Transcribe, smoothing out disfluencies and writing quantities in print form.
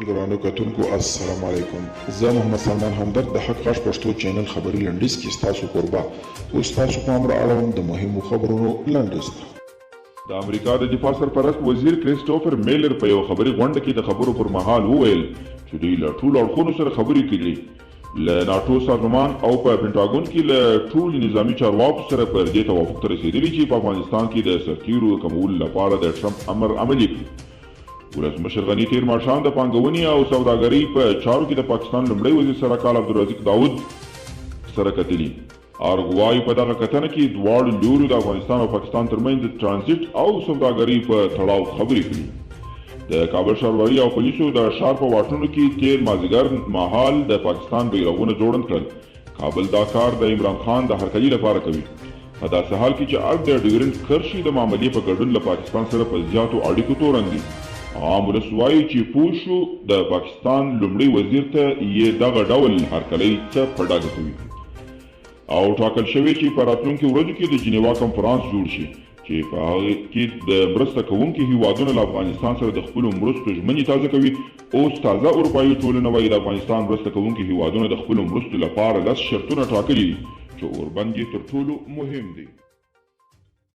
ګرانو کتونکو السلام علیکم، زه محمد سلمان همدرد د حق غږ پښتو چینل خبري لنډیز کې ستاسو کوربه اوس ستاسو پام را اړوم د مهمو خبرونو لنډیز ته. د امریکا د دفاع سرپرست وزیر کریسټوفر میلر په یوه خبري غونډه کې د خبرو پر مهال وویل چې دوی له ټولو اړخونو سره خبرې کړي، له ناټو سازمان او په پنټاګون کې له ټولو نظامي چارواکو سره پر دې توافق ته رسېدلي چې په افغانستان کې د سرتېرو د کمولو لپاره د ټرمپ امر عملي کړي. ولسمشر غني تېر ماښام د پانګونې او سوداګرۍ په چارو کې د پاکستان لومړی وزیر سرکال عبدالرازق داود سره کتلي. ارګ وايي، په دغه کتنه کې دواړو لوریو د افغانستان او پاکستان ترمنځ د ترانزیټ او سوداګرۍ په تړاو خبرې کړي. د کابل ښاروالۍ او پولیسو د ښار په واټونو کې تېر مازیګر مهال د پاکستان بیرغونه ځوړند کړل. کابل دا کار د عمران خان د هرکلي لپاره کوي. په داسې حال کې چې ارګ د ډیورنډ کرښې د معاملې په ګډون له پاکستان سره په زیاتو اړیکو تورن دي. عام ولس وايي چې پوه شو د پاکستان لومړي وزیر ته یې دغه ډول هرکلی څه په ډاګه کوي. او ټاکل شوې چې په راتلونکو ورځو کې د جنیوا کنفرانس جوړ شي چې په هغه کې د مرسته کوونکي هیوادونه له افغانستان سره د خپلو مرستو ژمنې تازه کوي. اوس تازه اروپايي ټولنه وايي د افغانستان مرسته کوونکي هیوادونه د خپلو مرستو لپاره لس شرطونه ټاکلي دي چې اوربند یې تر ټولو مهم دی.